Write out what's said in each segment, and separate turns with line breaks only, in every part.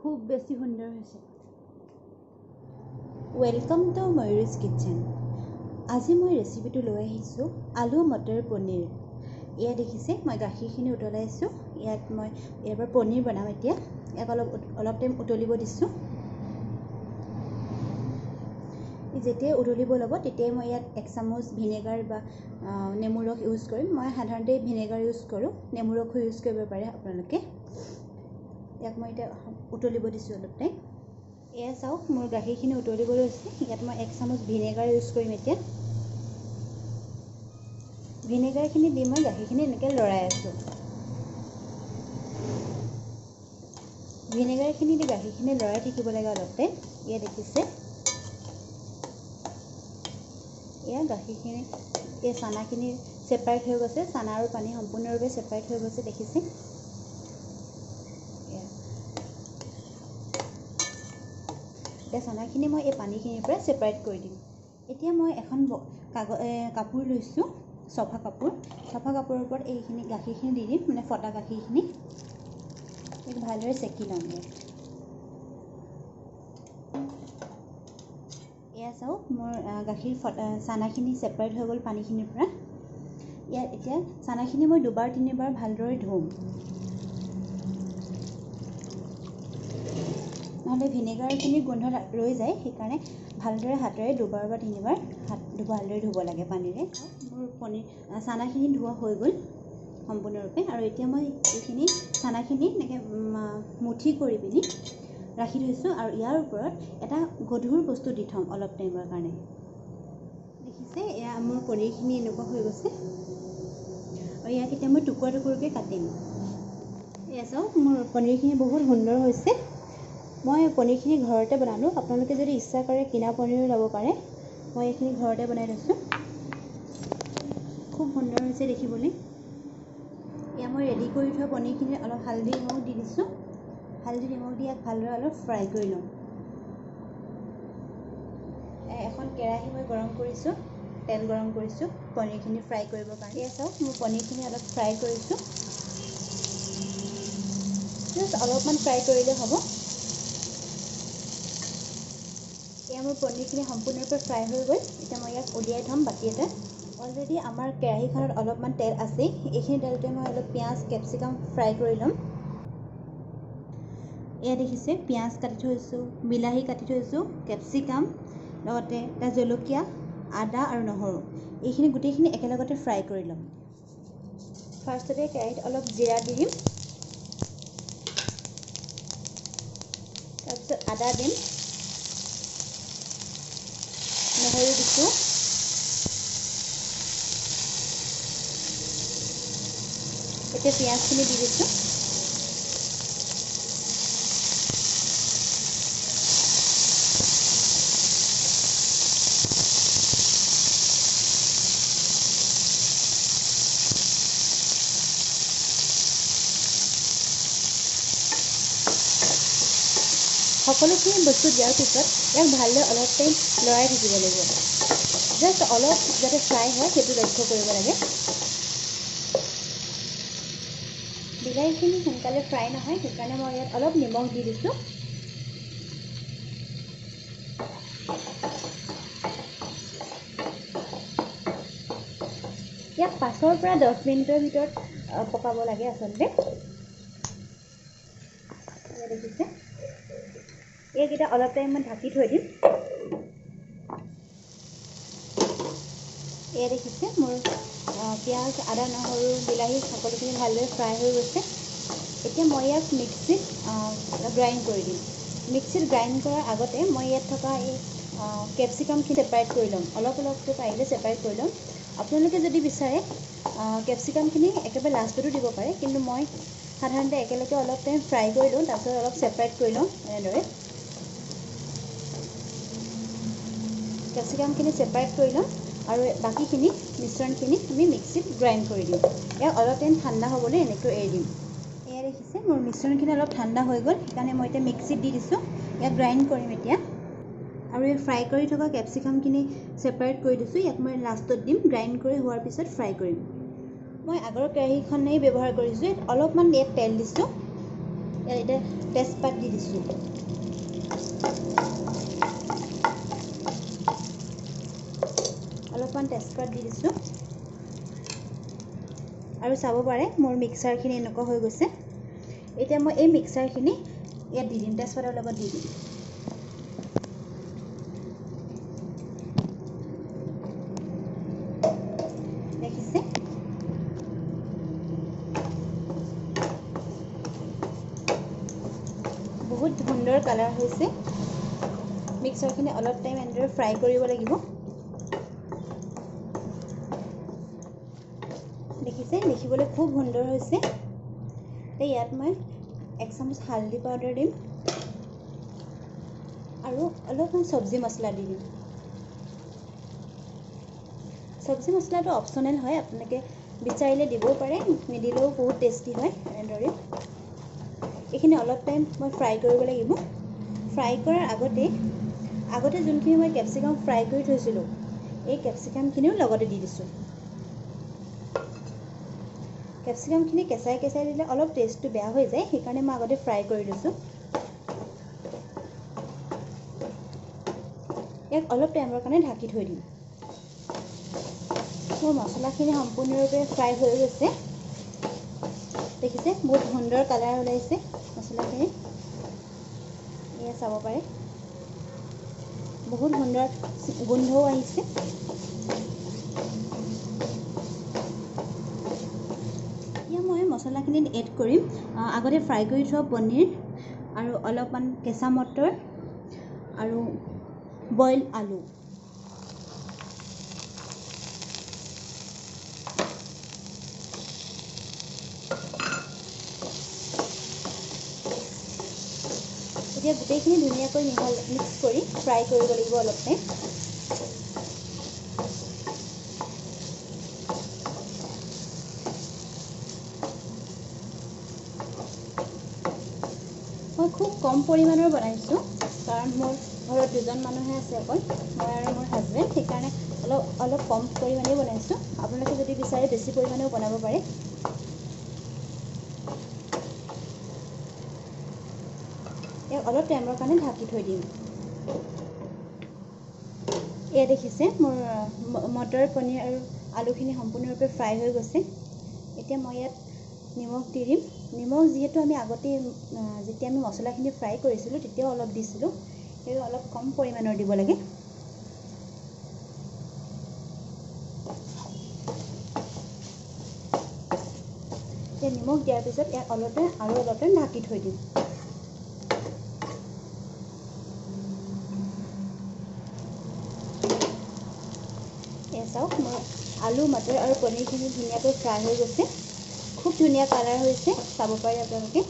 খুব বেছি সুন্দৰ হৈছে। Welcome to Mayuri's kitchen. আজি মই ৰেচিপিটো লৈ আহিছোঁ আলু মটৰ পনীৰ। এয়া দেখিছে মই গাখীৰখিনি উতলাইছোঁ, ইয়াত মই ইয়াৰ পৰা পনীৰ বনাম। এতিয়া ইয়াক অলপ অলপ টাইম উতলিব দিছোঁ। যেতিয়াই উতলিব ল'ব তেতিয়াই মই ইয়াত এক চামুচ ভিনেগাৰ বা নেমু ৰস ইউজ কৰিম। মই সাধাৰণতে ভিনেগাৰ ইউজ কৰোঁ, নেমু ৰসো ইউজ কৰিব পাৰে আপোনালোকে। ইয়াক মই এতিয়া উতলিব দিছোঁ অলপ টাইম। এয়া চাওক মোৰ গাখীৰখিনি উতলিব লৈছে। ইয়াত মই এক চামুচ ভিনেগাৰ ইউজ কৰিম। এতিয়া ভিনেগাৰখিনি দি মই গাখীৰখিনি এনেকৈ লৰাই আছোঁ। ভিনেগাৰখিনি দি গাখীৰখিনি লৰাই থাকিব লাগে অলপ টাইম। এয়া দেখিছে, এয়া গাখীৰখিনি, এই চানাখিনি ছেপাৰেট হৈ গৈছে। চানা আৰু পানী সম্পূৰ্ণৰূপে ছেপাৰেট হৈ গৈছে, দেখিছে। এতিয়া চানাখিনি মই এই পানীখিনিৰ পৰা ছেপাৰেট কৰি দিম। এতিয়া মই এখন কাগজ কাপোৰ লৈছোঁ, চফা কাপোৰ। চফা কাপোৰৰ ওপৰত এইখিনি গাখীৰখিনি দি দিম, মানে ফটা গাখীৰখিনি ভালদৰে চেকি ল'ম। এয়া চাওক মোৰ গাখীৰ ফটা চানাখিনি ছেপাৰেট হৈ গ'ল পানীখিনিৰ পৰা। ইয়াত এতিয়া চানাখিনি মই দুবাৰ তিনিবাৰ ভালদৰে ধুম, নহ'লে ভিনেগাৰখিনিৰ গোন্ধ ৰৈ যায়। সেইকাৰণে ভালদৰে হাতেৰে দুবাৰ বা তিনিবাৰ হাত ভালদৰে ধুব লাগে পানীৰে। মোৰ পনীৰ চানাখিনি ধোৱা হৈ গ'ল সম্পূৰ্ণৰূপে। আৰু এতিয়া মই এইখিনি চানাখিনি এনেকৈ মুঠি কৰি পিনি ৰাখি থৈছোঁ আৰু ইয়াৰ ওপৰত এটা গধুৰ বস্তু দি থ'ম অলপ টাইমৰ কাৰণে। দেখিছে এয়া মোৰ পনীৰখিনি এনেকুৱা হৈ গৈছে। আৰু ইয়াক এতিয়া মই টুকুৰা টুকুৰকৈ কাটিম। এয়া চাওক মোৰ পনীৰখিনি বহুত সুন্দৰ হৈছে। মই পনীৰখিনি ঘৰতে বনালোঁ। আপোনালোকে যদি ইচ্ছা কৰে কিনা পনীৰো ল'ব পাৰে। মই এইখিনি ঘৰতে বনাই লৈছোঁ। খুব সুন্দৰ হৈছে দেখিবলৈ। এয়া মই ৰেডি কৰি থোৱা পনীৰখিনি অলপ হালধি নিমখ দি দিছোঁ। হালধি নিমখ দি ইয়াক ভালদৰে অলপ ফ্ৰাই কৰি ল'ম। এখন কেৰাহী মই গৰম কৰিছোঁ, তেল গৰম কৰিছোঁ পনীৰখিনি ফ্ৰাই কৰিবৰ কাৰণে। এয়া চাওক মোৰ পনীৰখিনি অলপ ফ্ৰাই কৰিছোঁ। জাষ্ট অলপমান ফ্ৰাই কৰিলে হ'ব। এয়া মোৰ পনীৰখিনি সম্পূৰ্ণৰূপে ফ্ৰাই হৈ গ'ল। এতিয়া মই ইয়াক উলিয়াই থ'ম বাতি এটাত। অলৰেডি আমাৰ কেৰাহীখনত অলপমান তেল আছেই। এইখিনি তেলতে মই অলপ পিঁয়াজ কেপচিকাম ফ্ৰাই কৰি ল'ম। এয়া দেখিছে পিঁয়াজ কাটি থৈছোঁ, বিলাহী কাটি থৈছোঁ, কেপচিকাম, লগতে এটা জলকীয়া, আদা আৰু নহৰু, এইখিনি গোটেইখিনি একেলগতে ফ্ৰাই কৰি ল'ম। ফাৰ্ষ্টতে কেৰাহীত অলপ জিৰা দি দিম, তাৰপিছত আদা দিম, নহৰু দিছোঁ, এতিয়া পিঁয়াজখিনি দি দিছোঁ। সকলোখিনি বস্তু দিয়াৰ পিছত ইয়াক ভালদৰে অলপ টাইম লৰাই থাকিব লাগিব। জাষ্ট অলপ যাতে ফ্ৰাই হয় সেইটো লক্ষ্য কৰিব লাগে। বিলাহীখিনি সোনকালে ফ্ৰাই নহয়, সেইকাৰণে মই ইয়াত অলপ নিমখ দি দিছোঁ। ইয়াক 5ৰ পৰা 10 মিনিটৰ ভিতৰত পকাব লাগে আচলতে। দেখিছে এইকেইটা অলপ টাইম মই ঢাকি থৈ দিম। এয়া দেখিছে মোৰ পিঁয়াজ, আদা, নহৰু, বিলাহী সকলোখিনি ভালদৰে ফ্ৰাই হৈ গৈছে। এতিয়া মই ইয়াক মিক্সিত গ্ৰাইণ্ড কৰি দিম। মিক্সিত গ্ৰাইণ্ড কৰাৰ আগতে মই ইয়াত থকা এই কেপচিকামখিনি ছেপাৰেট কৰি ল'ম। অলপ অলপকৈ পাৰিলে ছেপাৰেট কৰি ল'ম। আপোনালোকে যদি বিচাৰে কেপচিকামখিনি একেবাৰে লাষ্টতো দিব পাৰে, কিন্তু মই সাধাৰণতে একেলগে অলপ টাইম ফ্ৰাই কৰি লওঁ, তাৰপিছত অলপ ছেপাৰেট কৰি লওঁ। এনেদৰে কেপচিকামখিনি ছেপাৰেট কৰি ল'ম আৰু বাকীখিনি মিশ্ৰণখিনি আমি মিক্সিত গ্ৰাইণ্ড কৰি দিম। ইয়াক অলপ টাইম ঠাণ্ডা হ'বলৈ এনেকৈ এৰি দিম। এয়া দেখিছে মোৰ মিশ্ৰণখিনি অলপ ঠাণ্ডা হৈ গ'ল, সেইকাৰণে মই এতিয়া মিক্সিত দি দিছোঁ। ইয়াক গ্ৰাইণ্ড কৰিম এতিয়া। আৰু এই ফ্ৰাই কৰি থকা কেপচিকামখিনি ছেপাৰেট কৰি দিছোঁ। ইয়াক মই লাষ্টত দিম, গ্ৰাইণ্ড কৰি হোৱাৰ পিছত ফ্ৰাই কৰিম। মই আগৰ কেৰাহীখনেই ব্যৱহাৰ কৰিছোঁ। ইয়াত অলপমান ইয়াত তেল দিছোঁ। ইয়াত এতিয়া তেজপাত দি দিছোঁ। অলপমান তেজপাত দি দিছোঁ। আৰু চাব পাৰে মোৰ মিক্সাৰখিনি এনেকুৱা হৈ গৈছে। এতিয়া মই এই মিক্সাৰখিনি ইয়াত দি দিম, তেজপাতৰ লগত দি দিম। দেখিছে, বহুত সুন্দৰ কালাৰ হৈছে। মিক্সাৰখিনি অলপ টাইম এনেদৰে ফ্ৰাই কৰিব লাগিব। দেখিছে, দেখিবলৈ খুব সুন্দৰ হৈছে। এতিয়া ইয়াত মই 1 চামুচ হালধি পাউডাৰ দিম আৰু অলপমান চব্জি মছলা দি দিম। চব্জি মছলাটো অপশ্যনেল হয়, আপোনালোকে বিচাৰিলে দিবও পাৰে, নিদিলেও বহুত টেষ্টি হয়। এনেদৰে এইখিনি অলপ টাইম মই ফ্ৰাই কৰিব লাগিব। ফ্ৰাই কৰাৰ আগতে যোনখিনি মই কেপচিকাম ফ্ৰাই কৰি থৈছিলোঁ, এই কেপচিকামখিনিও লগতে দি দিছোঁ। কেপচিকামখিনি কেঁচাই কেঁচাই দিলে অলপ টেষ্টটো বেয়া হৈ যায়, সেইকাৰণে মই আগতে ফ্ৰাই কৰি লৈছোঁ। ইয়াক অলপ টাইমৰ কাৰণে ঢাকি থৈ দিম। মোৰ মছলাখিনি সম্পূৰ্ণৰূপে ফ্ৰাই হৈ গৈছে। দেখিছে, বহুত সুন্দৰ কালাৰ ওলাইছে মছলাখিনি। এয়া চাব পাৰে, বহুত সুন্দৰ গোন্ধও আহিছে। এতিয়া মই মছলাখিনিত এড কৰিম আগতে ফ্ৰাই কৰি থোৱা পনীৰ আৰু অলপমান কেঁচা মটৰ আৰু বইল আলু। এতিয়া গোটেইখিনি ধুনীয়াকৈ মিক্স কৰি ফ্ৰাই কৰিব লাগিব অলপ টাইম। মই খুব কম পৰিমাণৰ বনাইছোঁ, কাৰণ মোৰ ঘৰত 2জন মানুহে আছে অকল, মই আৰু মোৰ হাজবেণ্ড, সেইকাৰণে অলপ কম পৰিমাণেই বনাইছোঁ। আপোনালোকে যদি বিচাৰে বেছি পৰিমাণেও বনাব পাৰে। ইয়াক অলপ টাইমৰ কাৰণে ঢাকি থৈ দিম। এয়া দেখিছে, মোৰ মটৰ পনীৰ আৰু আলুখিনি সম্পূৰ্ণৰূপে ফ্ৰাই হৈ গৈছে। এতিয়া মই ইয়াত নিমখ দি দিম। নিমখ যিহেতু আমি আগতে যেতিয়া আমি মছলাখিনি ফ্ৰাই কৰিছিলোঁ তেতিয়াও অলপ দিছিলোঁ, সেয়ে অলপ কম পৰিমাণৰ দিব লাগে। এতিয়া নিমখ দিয়াৰ পিছত ইয়াক অলপ টাইম আৰু অলপ টাইম ঢাকি থৈ দিম। এয়া চাওক, মোৰ আলু মটৰ আৰু পনীৰখিনি ধুনীয়াকৈ ফ্ৰাই হৈ গৈছে। খুব ধুনীয়া কালাৰ হৈছে, চাব পাৰে আপোনালোকে,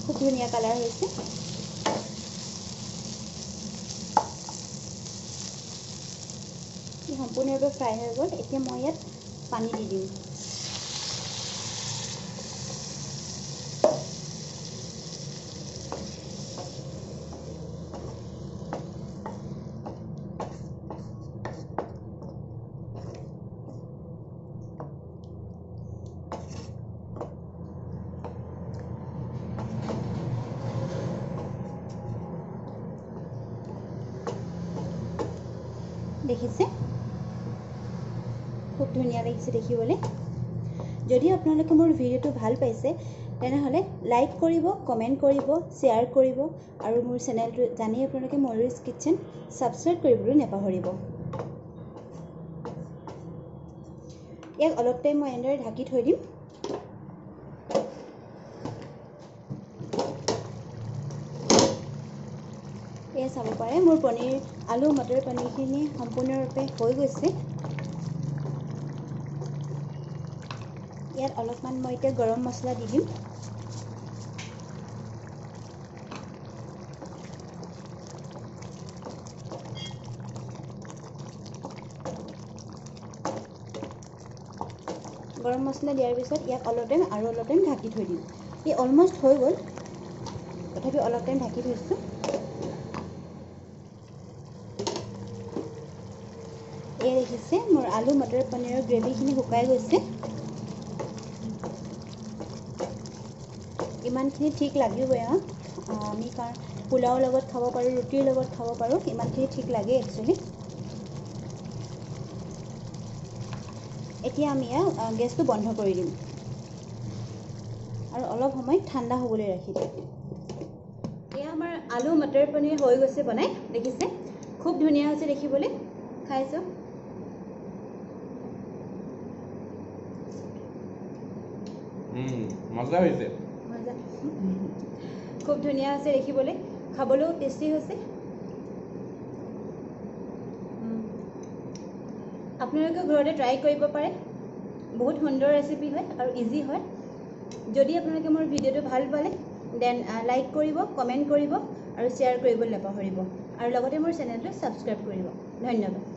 খুব ধুনীয়া কালাৰ হৈছে। সম্পূৰ্ণৰূপে ফ্ৰাই হৈ গ'ল। এতিয়া মই ইয়াত পানী দি দিম। দেখিছে, খুব ধুনীয়া লাগিছে দেখিবলৈ। যদি আপোনালোকে মোৰ ভিডিঅ'টো ভাল পাইছে তেনেহ'লে লাইক কৰিব, কমেণ্ট কৰিব, শ্বেয়াৰ কৰিব আৰু মোৰ চেনেলটো জানেই আপোনালোকে ময়ুৰীজ কিটচেন ছাবস্ক্ৰাইব কৰিবলৈ নাপাহৰিব। ইয়াক অলপ টাইম মই এনেদৰে ঢাকি থৈ দিম। এয়া চাব পাৰে, মোৰ পনীৰ আলু মটৰ পনীৰখিনি সম্পূৰ্ণৰূপে হৈ গৈছে। ইয়াত অলপমান মই এতিয়া গৰম মছলা দি দিম। গৰম মছলা দিয়াৰ পিছত ইয়াক অলপ টাইম আৰু অলপ টাইম ঢাকি থৈ দিম। ই অলমষ্ট হৈ গ'ল, তথাপি অলপ টাইম ঢাকি থৈছোঁ। এয়া দেখিছে, মোৰ আলু মটৰ পনীৰৰ গ্ৰেভিখিনি শুকাই গৈছে। ইমানখিনি ঠিক লাগিবই। আমি কাৰণ পোলাওৰ লগত খাব পাৰোঁ, ৰুটিৰ লগত খাব পাৰোঁ, ইমানখিনি ঠিক লাগে একচুৱেলি। এতিয়া আমি গেছটো বন্ধ কৰি দিম আৰু অলপ সময় ঠাণ্ডা হ'বলৈ ৰাখি দিম। এয়া আমাৰ আলু মটৰ পনীৰ হৈ গৈছে বনাই, দেখিছে খুব ধুনীয়া হৈছে দেখিবলৈ। খাই চাওক।
মজা হৈছে,
মজা, খুব ধুনীয়া হৈছে দেখিবলৈ, খাবলৈও টেষ্টি হৈছে। আপোনালোকে ঘৰতে ট্ৰাই কৰিব পাৰে, বহুত সুন্দৰ ৰেচিপি হয় আৰু ইজি হয়। যদি আপোনালোকে মোৰ ভিডিঅ'টো ভাল পালে then like কৰিব, কমেণ্ট কৰিব আৰু শ্বেয়াৰ কৰিবলৈ নাপাহৰিব, আৰু লগতে মোৰ চেনেলটো ছাবস্ক্ৰাইব কৰিব। ধন্যবাদ।